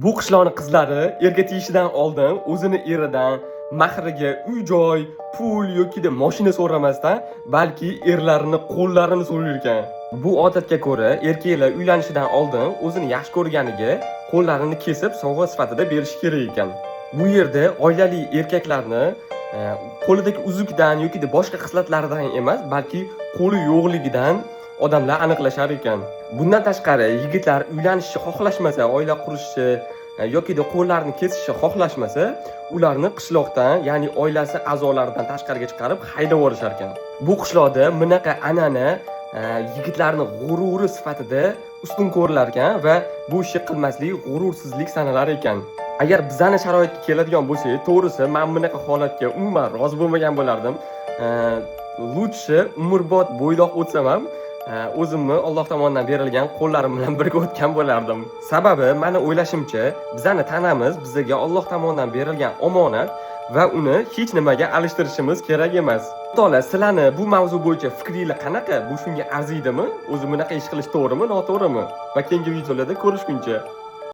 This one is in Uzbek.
Bu qishloqni qizlari erga tegishidan oldin o'zini eridan mahriga uy-joy, pul yokida mashina so'ramasdan, balki erlarini qo'llarini so'rar ekan. Bu odatga ko'ra, erkaklar uylanishidan oldin o'zini yaxshi ko'rganiga qo'llarini kesib sovg'a sifatida berishi kerak ekan. Bu yerda oilali erkaklarni qo'lidagi uzukdan yoki boshqa xislatlaridan emas, balki qo'li yo'qligidan odamlar aniqlashar ekan. Bundan tashqari, yigitlar uylanishni xohlashmasa, oila qurishni yokida qo'llarini kesishni xohlashmasa, ularni qishloqdan, ya'ni oilasi a'zolaridan tashqariga chiqarib haydab yuborishar ekan. Bu qishloqda bunaqa an'ana yigitlarni g'ururi sifatida ustun ko'rilar ekan va bu ishni qilmaslik g'urursizlik sanalar ekan. Agar bizani sharoitga keladigan bo'lsak, to'g'risi, men bunaqa holatga umuman rozi bo'lmagan bo'lardim. Лучше umrbod bo'ydoq o'tsam ham, o'zimni Alloh tomonidan berilgan qo'llarim bilan birga o'tgan bo'lardim. Sababi, mani o'ylashimcha, bizani tanamiz bizga Alloh tomonidan berilgan omonat va uni hech nimaga alishtirishimiz kerak emas. O'rtoqlar, sizlarni bu mavzu bo'yicha fikringlar qanaqa? Bu shunga arziydimi? O'zi bunaqa ish qilish to'g'rimi, noto'g'rimi? Va keyingi videolarda ko'rishguncha.